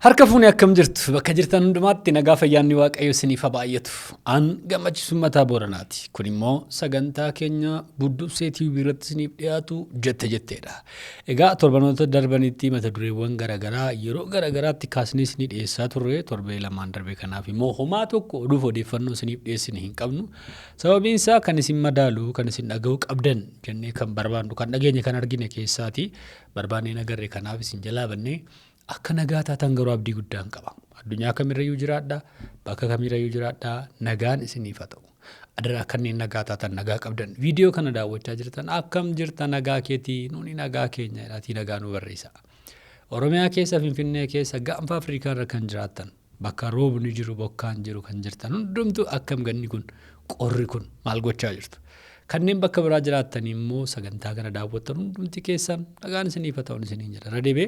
Harka fuunee akkam jirtu? Bakka jirtan hundumaatti nagaa fayyaanni Waaqayyo isiniif haa baay'atu. An Gammachiisuu Mataa Booranaati. Kun immoo sagantaa keenya Buddusee TV irratti isiniif dhiyaatu jette jetteedha. Egaa torbanoota darbanitti mata dureewwan garaagaraa yeroo garaagaraatti kaasnee isinii dhiyeessaa turre. Torbee lamaan darbe kanaaf immoo homaa tokko oduuf odeeffannoo isiniif dhiyeessine hin qabnu. Sababiin isaa kan isin madaalu, kan isin dhaga'uu qabdan jennee kan barbaannu, kan dhageenye, kan argine keessaati. Barbaanneen agarre kanaaf isin jalaa bannee akka nagaa taatan garuu abdii guddaan qaba. Addunyaa kamirrayyuu jiraadhaa, bakka kamirrayyuu jiraadhaa, nagaan isiniif haa ta'u. Adaraa kanneen nagaa taatan, nagaa qabdan, viidiyoo kana daawwachaa jirtan, akkam jirta, nagaa keetii? Nuni nagaa keenya jedhaatii nagaa nu barreessa. Oromiyaa keessa, Finfinnee keessa, gaanfa Afrikaa irra kan jiraattan, bakka roobni jiru, bokkaan jiru kan jirtan hundumtuu akkam ganni kun, qorri kun maal gochaa jirtu? Kanneen bakka biraa jiraattan immoo sagantaa kana daawwattan hundumti keessan nagaan isiniif haa ta'uun isiniin jedha. Irra deebi'ee.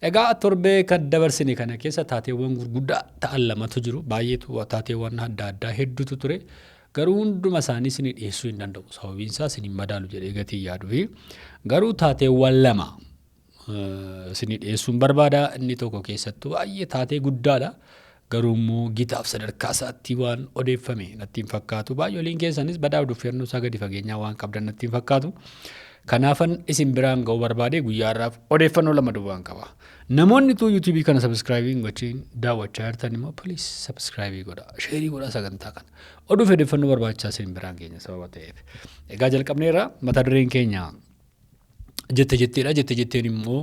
Egaa torbee kan dabarsine kana keessa taateewwan gurguddaa ta'an lamatu jiru. Baay'eetu, taateewwan adda addaa hedduutu ture. Garuu hunduma isaanii isinii dhiyeessuu hin danda'u. Sababiin isaa isin hin madaalu jedhee gatii yaaduu fi garuu taateewwan lama isinii dhiyeessuun barbaada. Inni tokko keessattuu baay'ee taatee guddaadha. Garuu immoo gitaaf sadarkaa isaatti waan odeeffame natti hin fakkaatu. Baay'ooliin keessanis badaa odeeffannoo isaa gadi fageenyaa waan qabdan natti hin fakkaatu. Kanaafan isin biraan ga'uu barbaade guyyaa har'aaf odeeffannoo lama duwwaan qaba. Namoonni utuu YouTube kana subscribe hin gochiin daawwachaa jirtan immoo please subscribe godha. Share godha sagantaa kana. Oduuf odeeffannoo barbaachisaa isin biraan keenya sababa ta'eef. Egaa jalqabneerra, mata dureen keenya jette jetteedha. Jette jetteen immoo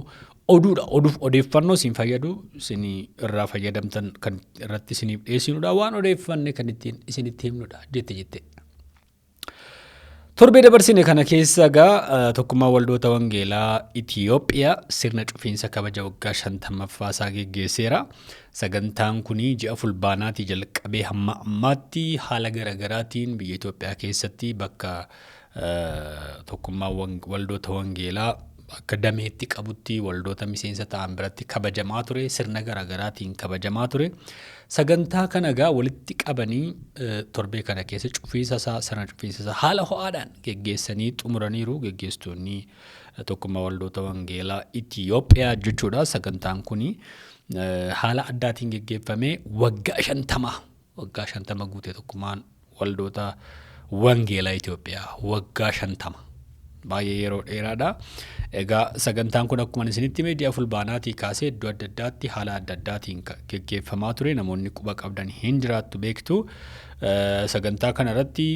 oduudha. Oduuf odeeffannoo isin fayyadu, isin irraa fayyadamtan kan irratti isiniif dhiyeessinudha. Waan odeeffanne kan ittiin isinitti himnudha. Jette jette. Torbee dabarsine kana keessa egaa Tokkummaa Waldoota Wangeelaa Itiyoophiyaa sirna cufiinsa kabaja waggaa 50ffaa isaa geggeesseera. Sagantaan kun ji'a Fulbaanaatii jalqabee hamma ammaatti haala garaagaraatiin biyya Itoophiyaa keessatti bakka Tokkummaa Waldoota Wangeelaa akka dameetti qabutti waldoota miseensa ta'an biratti kabajamaa ture, sirna garaagaraatiin kabajamaa ture. Sagantaa kana egaa walitti qabanii torbee kana keessa cufiinsa isaa, sirna cufiinsa isaa haala ho'aadhaan geggeessanii xumuraniiru geggeessitoonni Tokkummaa Waldoota Wangeelaa Itiyoophiyaa jechuudha. Sagantaan kun haala addaatiin geggeeffamee waggaa 50 guute Tokkummaan Waldoota Wangeelaa Itoophiyaa waggaa 50. Baay'ee yeroo dheeraadha. Egaa sagantaan kun akkuma isinitti hime ji'a Fulbaanaatii kaasee iddoo adda addaatti haala adda addaatiin geggeeffamaa ture. Namoonni quba qabdan hin jiraattu, beektu. Sagantaa kana irratti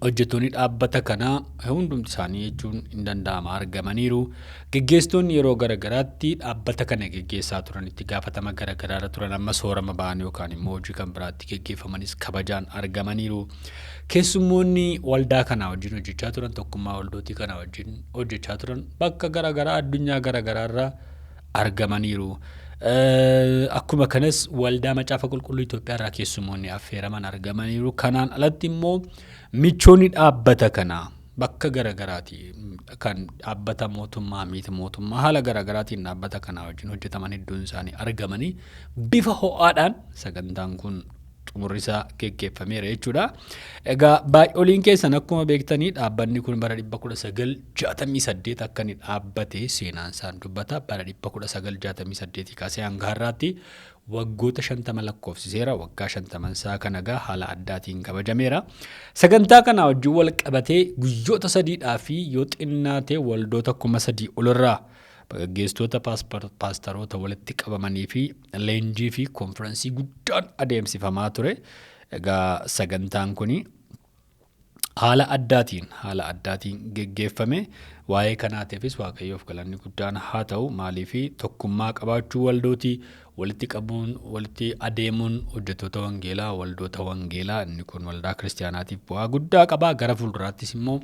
hojjettoonni dhaabbata kanaa hundumti isaanii jechuun hin danda'ama argamaniiru. Geggeessitoonni yeroo garagaraatti dhaabbata kana geggeessaa turan, itti gaafatama garagaraarra turan, amma soorama ba'an yookaan immoo hojii kan biraatti geggeeffamanis kabajaan argamaniiru. Keessummoonni waldaa kanaa wajjin hojjechaa turan, tokkummaa waldootii kanaa wajjin hojjechaa turan bakka garagaraa, addunyaa garagaraarra argamaniiru. Akkuma kanas Waldaa Macaafa Qulqulluu Itoophiyaa irraa keessummoonni affeeraman argamaniiru. Kanaan alatti immoo michoonni dhaabbata kanaa bakka garagaraati kan dhaabbata mootummaa, miti mootummaa, haala garagaraatiin dhaabbata kanaa wajjin hojjetaman hedduun isaanii argamanii bifa ho'aadhaan sagantaan kun xumurri isaa geggeeffameera jechuudha. Egaa baay'oliin keessan akkuma beektanii dhaabbanni kun bara 1968 akka inni dhaabbate seenaan isaan dubbata. Bara 1968 kaasee hanga har'aatti waggoota 50 lakkoofsiseera. Waggaa 50 isaa kana egaa haala addaatiin kabajameera. Sagantaa kana wajjin wal qabatee guyyoota sadiidhaa fi yoo xinnaate waldoota 3000 olirraa gaggeessitoota, paastaroota walitti qabamanii fi leenjii fi konfiraansii guddaan adeemsifamaa ture. Egaa sagantaan kun haala addaatiin geggeeffame. Waa'ee kanaatiifis Waaqayyoof galanni guddaan haa ta'u. Maaliif tokkummaa qabaachuu waldootii, walitti qabuun, walitti adeemuun hojjettoota wangeelaa, waldoota wangeelaa, inni kun waldaa kiristaanaatiif bu'aa guddaa qaba. Gara fuulduraattis immoo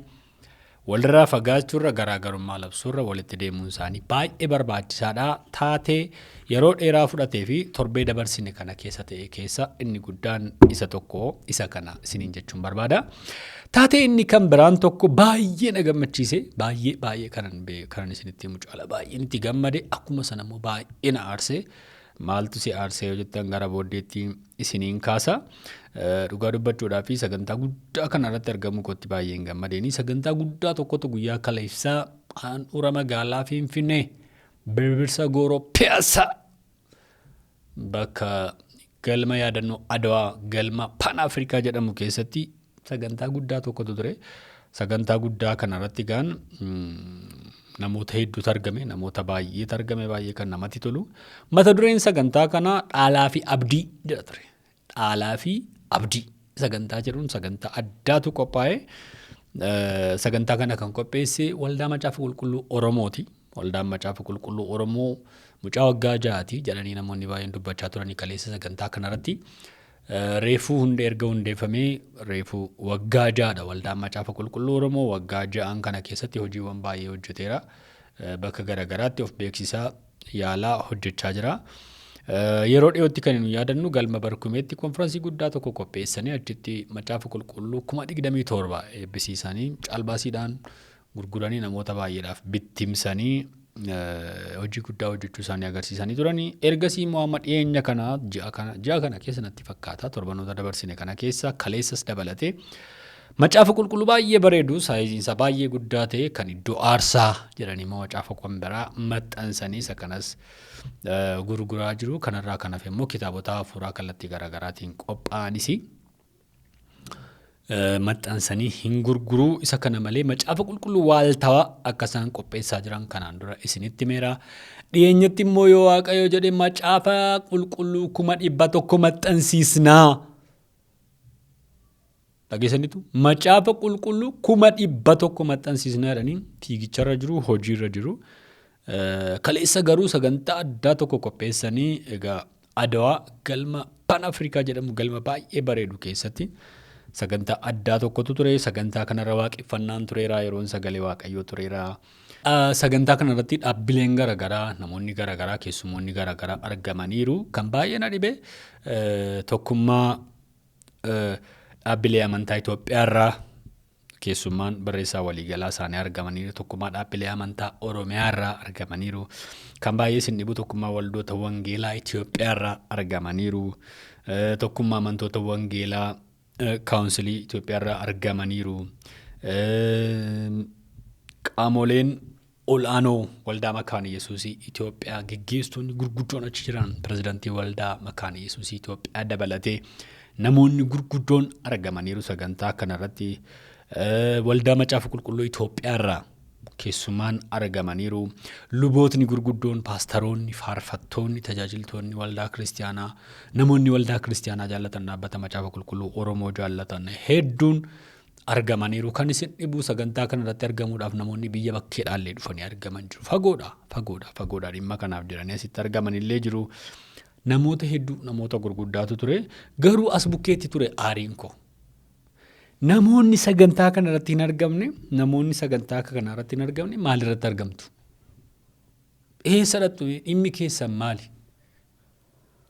walirraa fagaachuurra, garaagarummaa labsuurra walitti deemuun isaanii baay'ee barbaachisaadha. Taatee yeroo dheeraa fudhatee fi torbee dabarsine kana keessa ta'e keessa inni guddaan isa tokko isa kana isiniin jechuun barbaada. Taatee inni kan biraan tokko baay'ee na gammachiise, baay'ee baay'ee kanan isinitti himu caala baay'een itti gammade, akkuma sana immoo baay'ee na aarse. Maaltu si aarsee yoo jettan gara booddeetti isiniin kaasa. Dhugaa dubbachuudhaa fi sagantaa guddaa kana irratti argamuu kootti baay'een gammadeeni. Sagantaa guddaa tokkotu guyyaa kaleessaa handhuura magaalaa Finfinnee, Birbirsa Gooroo, Piyaasaa bakka galma yaadannoo Adawaa galma Pan Afrikaa jedhamu keessatti sagantaa guddaa tokkotu ture. Sagantaa guddaa kanarratti gaan namoota hedduutu argame, namoota baay'eetu argame, baay'ee kan namatti tolu. Mata dureen sagantaa kanaa dhaalaa fi abdii jedha ture. Dhaalaa fi abdii sagantaa jedhuun sagantaa addaatu qophaa'e. Sagantaa kana kan qopheesse Waldaa Macaafa Qulqulluu Oromooti. Waldaan Macaafa Qulqulluu Oromoo mucaa waggaa 6ti jedhanii namoonni baay'een dubbachaa turanii kaleessa sagantaa kanarratti. Reefuu hundee erga hundeeffamee reefuu waggaa 6dha Waldaan Macaafa Qulqulluu Oromoo. Waggaa 6n kana keessatti hojiiwwan baay'ee hojjeteera. Bakka garaagaraatti of beeksisaa yaalaa hojjechaa jira. Yeroo dhiyootti kan nu yaadannu galma Barkumeetti konfiraansii guddaa tokko qopheessanii achitti Macaafa Qulqulluu 27,000 eebbisiisanii caalbaasiidhaan gurguranii namoota baay'eedhaaf bittimsanii hojii guddaa hojjechuu isaanii agarsiisanii turanii. Ergasii immoo amma dhiyeenya kana ji'a kana keessa natti fakkaata, torbanoota dabarsine kana keessa kaleessas dabalatee, Macaafa Qulqulluu baay'ee bareedu, saayiziin isaa baay'ee guddaa ta'e kan iddoo aarsaa jedhanii immoo macaafa kan biraa maxxansanii isa kanas gurguraa jiru. Kanarraa kan hafe immoo kitaabota hafuuraa kallattii garaagaraatiin qophaa'anis maxxansanii hin gurguruu. Isa kana malee Macaafa Qulqulluu waaltawaa akka isaan qopheessaa jiran kanaan dura isinitti himeera. Dhiyeenyatti immoo yoo Waaqayyo jedhe Macaafa Qulqulluu 100,000 maxxansiisnaa. Dhageessanitu, Macaafa Qulqulluu 100,000 maxxansiisnaa jedhanii fiigicharra jiru, hojiirra jiru. Kaleessa garuu sagantaa addaa tokko qopheessanii egaa Adawaa galma Pan Afrikaa jedhamu galma baay'ee bareedu keessatti sagantaa addaa tokkotu ture. Sagantaa kanarra waaqeffannaan tureera, yeroon sagalee Waaqayyoo tureera. Sagantaa kanarratti dhaabbileen garaagaraa, namoonni garaagaraa, keessummoonni garaagaraa argamaniiru. Kan baay'ee na dhibe tokkummaa dhaabbilee amantaa Itoophiyaarraa keessummaan barreessaa waliigalaa isaanii argamaniiru. Tokkummaa dhaabbilee amantaa Oromiyaarraa argamaniiru. Kan baay'ee isin dhibu tokkummaa waldoota wangeelaa Itoophiyaarraa argamaniiru. Tokkummaa amantoota wangeelaa kaawunsilii Itoophiyaarraa argamaniiru. Qaamoleen ol'aanoo Waldaa Makaana Yesuusii Itoophiyaa, geggeessitoonni gurguddoon achi jiran, pirezidantii Waldaa Makaana Yesuusii Itoophiyaa dabalatee namoonni gurguddoon argamaniiru sagantaa kanarratti. Waldaa Macaafa Qulqulluu Itoophiyaarraa keessummaan argamaniiru. Lubootni gurguddoon, paastaroonni, faarfattoonni, tajaajiltoonni waldaa kiristiyaanaa, namoonni waldaa kiristiyaanaa jaallatan, dhaabbata Macaafa Qulqulluu Oromoo jaallatan hedduun argamaniiru. Kan isin dhibu sagantaa kana irratti argamuudhaaf namoonni biyya bakkeedhaallee dhufanii argaman jiru. Fagoodha, fagoodha, fagoodha dhimma kanaaf jedhanii asitti argaman illee jiru. Namoota hedduu, namoota gurguddaatu ture. Garuu as bukkeetti ture aariin koo. Namoonni sagantaa kana irratti hin argamne, namoonni sagantaa kana irratti hin argamne maal irratti argamtu? Eessa dhaqxu? Dhimmi keessan maali?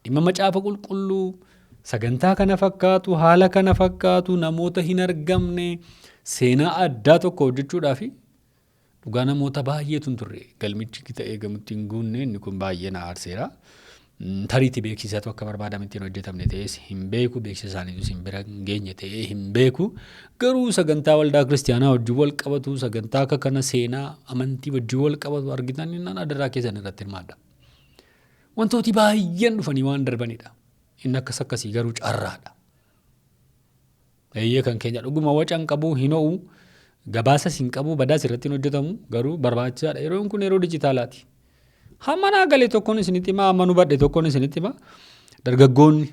Dhimma Macaafa Qulqulluu, sagantaa kana fakkaatu, haala kana fakkaatu, namoota hin argamne, seenaa addaa tokko hojjechuudhaaf dhugaa namoota baay'eetu hin turre. Galmichi gita eegamutti hin guunne, inni kun baay'ee na aarseera. Tariitti beeksisatu akka barbaadametti hin hojjetamne ta'es hin beeku, beeksisa isaaniitus hin bira hin geenye ta'ee hin beeku. Garuu sagantaa waldaa kiristiyaanaa wajjin wal qabatu, sagantaa akka kana seenaa amantii wajjin wal qabatu argitan innaan adaraa keessan irratti hirmaadha. Wantooti baay'een dhufanii waan darbanidha. Inni akkas akkasii garuu carraadha. Eeyyee, kan keenya dhuguma waca hin qabu, hin ho'u, gabaasas hin qabu, badaas irratti hin hojjetamu, garuu barbaachisaadha. Yeroon kun yeroo dijitaalaati. Hamma naa gale tokkoon isinitti hima, hamma nu badhe tokkoon isinitti hima. Dargaggoonni,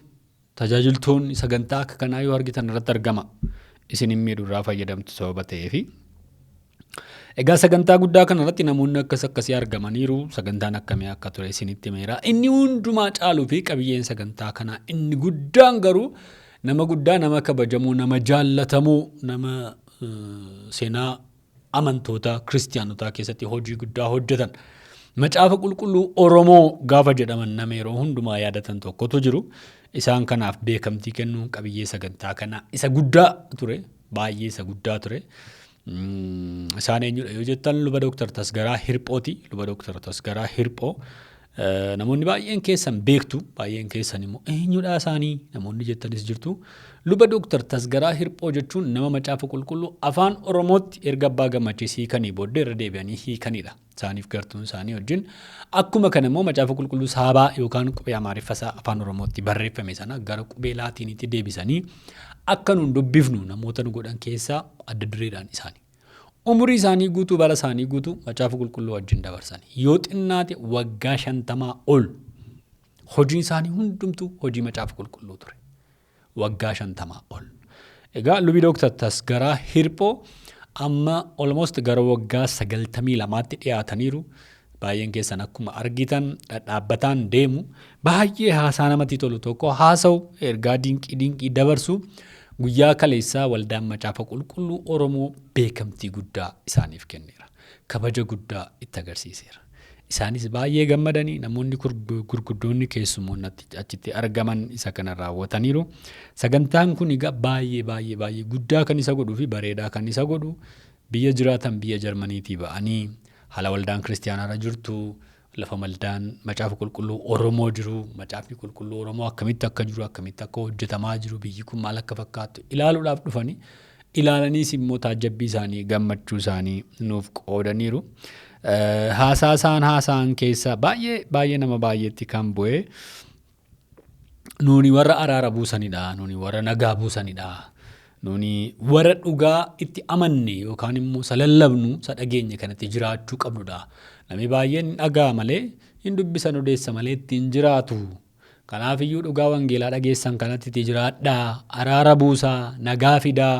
tajaajiltoonni sagantaa akka kanaa yoo argitan irratti argama. Isin hin miidhu, irraa fayyadamtu sababa ta'eefi. Egaa sagantaa guddaa kana irratti namoonni akkas akkasii argamaniiru. Sagantaan akkamii akka ture isinitti himeera. Inni hundumaa caaluu fi qabiyyeen sagantaa kanaa inni guddaan garuu nama guddaa, nama kabajamoo, nama jaallatamoo, nama seenaa amantoota kiristiyaanotaa keessatti hojii guddaa hojjetan. Macaafa Qulqulluu Oromoo gaafa jedhaman nama yeroo hundumaa yaadatan tokkotu jiru. Isaan kanaaf beekamtii kennuun qabiyyee sagantaa kanaa isa guddaa ture. Baay'ee isa guddaa ture. Isaan eenyudha yoo jettan, Luba Dooktar Tasgaraa Hirphooti. Luba Dooktar Tasgaraa Hirphoo Namoonni baay'een keessan beektu, baay'een keessan immoo eenyudha isaanii namoonni jettanis jirtu. Luba Dooktar Tasgaraa Hirphoo jechuun nama Macaafa Qulqulluu Afaan Oromootti erga Abbaa Gammachiis hiikanii booddee irra deebi'anii hiikanidha. Isaaniif gartuun isaanii wajjin. Akkuma kana immoo Macaafa Qulqulluu Saabaa yookaan qubee Amaariffa isaa Afaan Oromootti barreeffame sana gara qubee Laatiiniitti deebisanii akka nuun dubbifnu namoota nu godhan keessaa adda dureedhaan isaani. Umurii isaanii guutuu bara isaanii guutuu Macaafa Qulqulluu wajjin dabarsan. Yoo xinnaate waggaa 50 ol hojiin isaanii hundumtuu hojii Macaafa Qulqulluu ture. Waggaa 50 ol. Egaa lubi Dooktar Tasgaraa Hirphoo amma almost gara waggaa 92tti dhiyaataniiru. Baay'een keessan akkuma argitan dhadhaabbataan deemu. Baay'ee haasaa namatti tolu tokko haasa'u, ergaa dinqii dinqii dabarsu. Guyyaa kaleessaa Waldaan Macaafa Qulqulluu Oromoo beekamtii guddaa isaaniif kenneera. Kabaja guddaa itti agarsiiseera. Isaanis baay'ee gammadanii namoonni gurguddoonni keessummoonni achitti argaman isa kana raawwataniiru. Sagantaan kun egaa baay'ee baay'ee baay'ee guddaa kan isa godhuu fi bareedaa kan isa godhu biyya jiraatan biyya Jarmaniitii ba'anii haala waldaan kiristiyaanaarra jirtu, lafa waldaan Macaafa Qulqulluu Oromoo jiru, Macaafni Qulqulluu Oromoo akkamitti akka jiru, akkamitti akka hojjetamaa jiru, biyyi kun maal akka fakkaattu ilaaluudhaaf dhufanii ilaalaniis immoo taajjabbii isaanii gammachuu isaanii nuuf qoodaniiru. Haasaa isaan haasa'an keessaa baay'ee baay'ee nama baay'eetti kan bu'e nuuni warra araara buusanidha, nuuni warra nagaa buusanidha, nuuni warra dhugaa itti amanne yookaan immoo isa lallabnu isa dhageenye kanatti jiraachuu qabnudha. Namni baay'een hin dhaga'a malee hin dubbisan odeessa malee ittiin jiraatu. Kanaaf iyyuu dhugaa wangeelaa dhageessan kanatti itti jiraadhaa, araara buusaa, nagaa fidaa.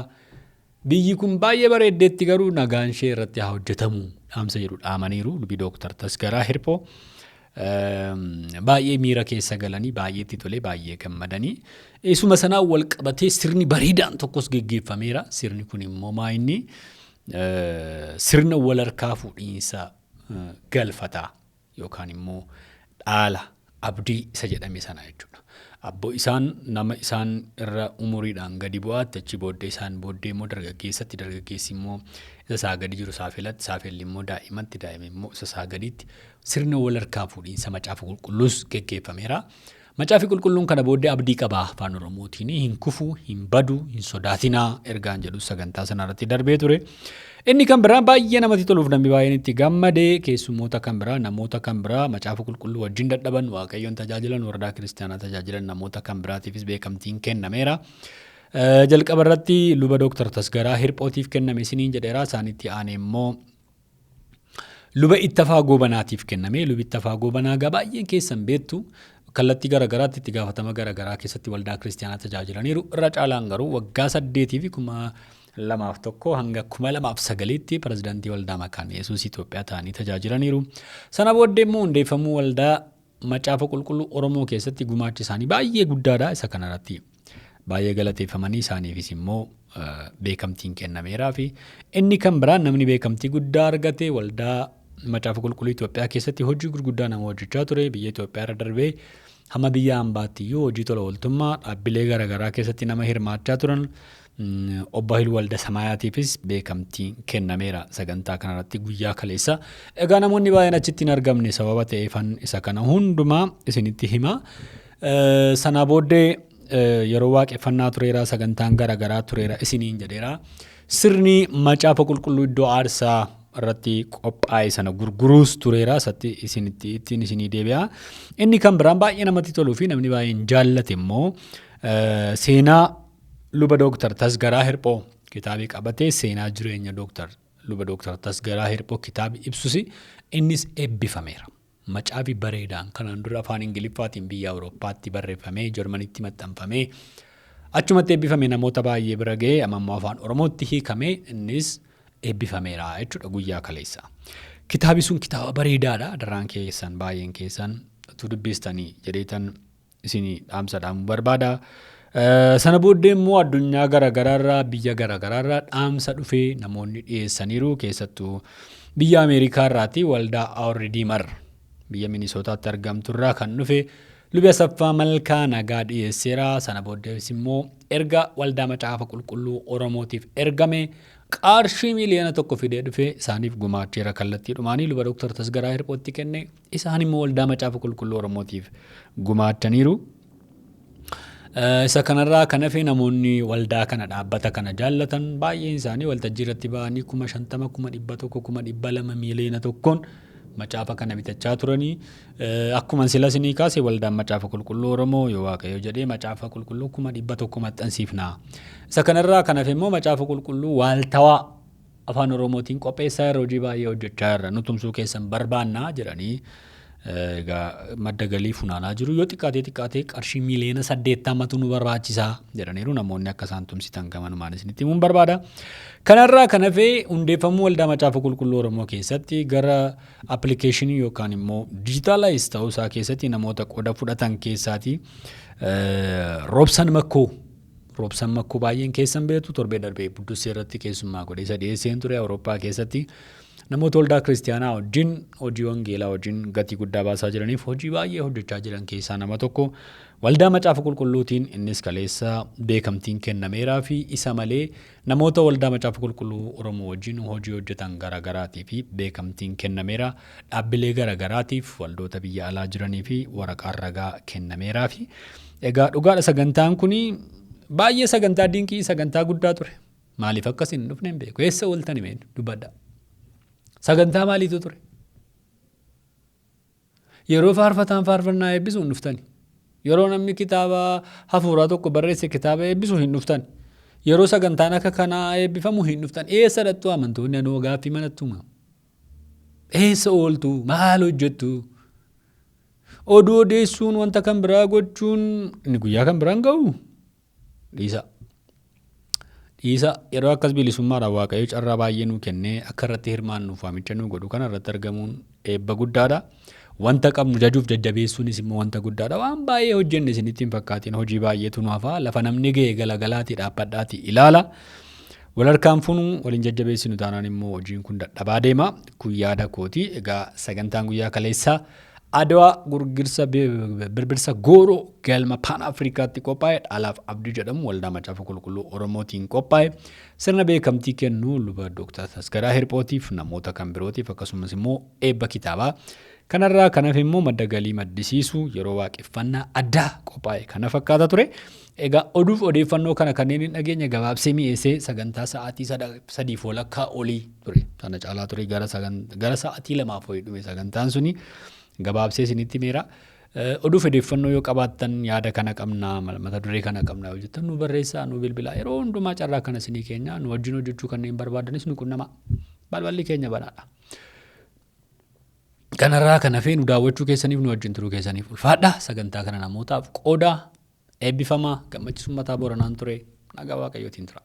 Biyyi kun baay'ee bareeddeetti garuu nagaan ishee irratti haa hojjetamu dhaamsa jedhu dhaamaniiru lubi Dooktar Tasgaraa Hirphoo. Baay'ee miira keessa galanii baay'ee itti tolee baay'ee gammadanii. Isuma sanaan wal qabatee sirni bareedaan tokkos geggeeffameera. Sirni kun immoo maa inni sirna wal harkaa fuudhiinsa galfataa yookaan immoo dhaala abdii isa jedhame sana jechuudha. Abbo isaan nama isaan irra umuriidhaan gadi bu'aatti achi booddee isaan booddee immoo dargaggeessatti dargaggeessi immoo isa isaa gadi jiru saafelatti saafelli immoo daa'imatti daa'ima immoo isa isaa gadiitti sirna wal harkaa fuudhiinsa macaafa qulqulluus geggeeffameera. Macaafi qulqulluun kana booddee abdii qaba afaan Oromootiin hin kufu, hin badu, hin sodaatinaa ergaan jedhu sagantaa sana irratti darbee ture. Inni kan biraa baay'ee namatti toluuf namni baay'een itti gammade keessummoota kan biraa namoota kan biraa macaafa qulqulluu wajjin dadhaban waaqayyoon tajaajilan wardaa kiristaanaa tajaajilan namoota kan biraatiifis beekamtiin kennameera. Jalqaba irratti luba Dooktar Tasgaraa Hirphootiif kenname isiniin jedheera isaanitti aanee immoo Luba Ittafaa Goobanaatiif kenname. Lubi Ittafaa Goobanaa egaa baay'een keessan beektu kallattii garaagaraatti itti gaafatama garaagaraa keessatti waldaa kiristiyaanaa tajaajilaniiru. Irra caalaan garuu waggaa 8 fi 2001 hanga 2009tti pirezidaantii waldaa Makaana Yesuus Itoophiyaa ta'anii tajaajilaniiru. Sana booddee immoo hundeeffamuu waldaa Macaafa Qulqulluu Oromoo keessatti gumaachi isaanii baay'ee guddaadha. Isa kanarratti baay'ee galateeffamanii isaaniifis immoo beekamtiin kennameeraa fi inni kan biraan namni beekamtii guddaa argate waldaa Macaafa Qulqulluu Itoophiyaa keessatti hojii gurguddaa nama hojjechaa ture biyya Itoophiyaa irra darbee hamma biyya hambaatti iyyuu hojii tola ooltummaa dhaabbilee garaagaraa keessatti nama hirmaachaa turan Obbo Hayiluu Walda Samaayaatiifis beekamtiin kennameera sagantaa kanarratti guyyaa kaleessa. Egaa namoonni baay'een achitti hin argamne sababa ta'eefan isa kana hundumaa isinitti hima. Sanaa booddee yeroo waaqeffannaa tureera sagantaan garaagaraa tureera isiniin jedheera. Sirni macaafa qulqulluu iddoo aarsaa irratti qophaa'e sana gurguruus tureera isatti isinitti ittiin isinii deebi'a. Inni kan biraan baay'ee namatti toluu fi namni baay'een jaallate immoo seenaa Luba Dooktar Tasgaraa Hirphoo kitaabii qabatee seenaa jireenya Dooktar Luba Dooktar Tasgaraa Hirphoo kitaabi ibsus innis eebbifameera. Macaafi bareedaan kanaan dura afaan Ingiliffaatiin biyya Awurooppaatti barreeffamee Jarmanitti maxxanfamee achumatti eebbifame namoota baay'ee bira ga'ee amma immoo afaan Oromootti hiikamee innis eebbifameera jechuudha guyyaa kaleessa. Kitaabi sun kitaaba bareedaadha. Daraan keessan baay'een keessan utuu dubbistanii jedheetan isinii dhaamsa dhaamuu barbaada. Sana booddee immoo addunyaa garaagaraarraa biyya garaagaraarraa dhaamsa dhufee namoonni dhiyeessaniiru keessattuu biyya Ameerikaarraati waldaa Our Redeemer biyya Minisootaatti argamturraa kan dhufe Lubi Asaffaa Malkaa nagaa dhiyeesseera. Sana booddees immoo erga waldaa Macaafa Qulqulluu Oromootiif ergame Qarshii 1 miiliyoona fidee dhufee isaaniif gumaacheera kallattiidhumaanii luba Dooktar Tasgaraa Hirphootti kenne, isaan immoo Waldaa Macaafa Qulqulluu Oromootiif gumaachaniiru. Isa kanarraa kan hafe namoonni waldaa kana, dhaabbata kana jaallatan baay'een isaanii waltajjii irratti ba'anii 50,000, 100,000, 200,000, 1 miiliyoona macaafa kana bitachaa turanii. Akkuma sila isinii kaase, Waldaan Macaafa Qulqulluu Oromoo yoo Waaqayyo jedhee macaafa qulqulluu 100,000 maxxansiifna. Isa kanarraa kan hafe immoo macaafa qulqulluu waaltawaa afaan Oromootiin qopheessaa irra hojii baay'ee hojjechaa irra nu tumsuu keessan barbaannaa jedhanii egaa madda galii funaanaa jiru. Yoo xiqqaatee xiqqaatee qarshii 80 miiliyoonatu nu barbaachisaa jedhaniiru. Namoonni akka isaan tumsitan gamanumaan isinitti himuun barbaada. Kanarraa kan hafe hundeeffamuu Waldaa Macaafa Qulqulluu Oromoo keessatti gara appilikeeshinii yookaan immoo digitalize ta'uu isaa keessatti namoota qooda fudhatan keessaati Roobsan Makkoo. Roobsan Makkoo baay'een keessan beektu, torbee darbee Buddussee irratti keessummaa godhee isa dhiyeesseen ture. Awurooppaa keessatti namoota waldaa kiristiyaanaa wajjin hojii wangeelaa wajjin gatii guddaa baasaa jiraniif hojii baay'ee hojjechaa jiran keessaa nama tokko. Waldaa Macaafa Qulqulluutiin innis kaleessa beekamtiin kennameeraa fi isa malee namoota Waldaa Macaafa Qulqulluu Oromoo wajjin hojii hojjetan garaagaraatii fi beekamtiin kennameera. Dhaabbilee garaagaraatiif, waldoota biyya alaa jiranii fi waraqaan ragaa kennameeraa fi egaa dhugaadha, sagantaan kun baay'ee sagantaa dinqii, sagantaa guddaa ture. Maaliif akkas hin dhufne hin beeku. Eessa ooltan himeen dubbadha. Sagantaa maaliitu ture? Yeroo faarfataan faarfannaa eebbisu hin dhuftani. Yeroo namni kitaaba hafuuraa tokko barreesse kitaaba eebbisu hin dhuftan. Yeroo sagantaan akka kanaa eebbifamu hin dhuftan. Eessa dhattu amantoonni? Anoo gaaffii manatti uumama. Eessa ooltu? Maal hojjettu? Oduu odeessuun, wanta kan biraa gochuun inni guyyaa kan biraan ga'u dhiisa. Dhiisa, yeroo akkas bilisummaadhaan Waaqayyo carraa baay'ee nuu kennee akka irratti hirmaannuuf waamicha nuu godhu kana irratti argamuun eebba guddaadha. Wanta qabnu jajuuf jajjabeessuunis immoo wanta guddaadha. Waan baay'ee hojjenne isinitti hin fakkaatiin, hojii baay'eetu nu hafa. Lafa namni ga'e galagalaatii dhaabbadhaatii ilaala. Wal harkaan fuunuu waliin jajjabeessinu taanaan immoo hojiin kun dadhabaa deema. Kun yaada kooti. Egaa sagantaan guyyaa kaleessaa Adawaa Gurgirsa Birbirsa Gooroo galma Paan Afrikaatti qophaa'e, Dhaalaaf Abdii jedhamu Waldaa Macaafa Qulqulluu Oromootiin qophaa'e, sirna beekamtii kennuu luba Dooktar Tasgaraa Hirphootiif, namoota kan birootiif, akkasumas immoo eebba kitaabaa, kanarraa kan hafe immoo madda galii maddisiisuu yeroo waaqeffannaa addaa qophaa'e kana fakkaata ture. Egaa oduuf odeeffannoo kana kanneen hin dhageenye gabaabsee mi'eessee sagantaa sa'aatii 3:30 olii ture. Sana caalaa ture, gara sa'aatii 2f wayii dhume sagantaan suni, gabaabsee isinitti himeera. Oduuf odeeffannoo yoo qabaattan, yaada kana qabnaa, mata duree kana qabnaa yoo jettan, nu barreessaa, nu bilbilaa. Yeroo hundumaa carraa kana isinii keenya. Nu wajjin hojjechuu kanneen barbaadanis nu qunnamaa. Balballi keenya banaadha. Kanarraa kan hafee nu daawwachuu keessaniif, nu wajjin turuu keessaniif ulfaadha. Sagantaa kana namootaaf qoodaa. Eebbifamaa. Gammachisummataa Booranaan ture. Nagaa Waaqayyootiin tura.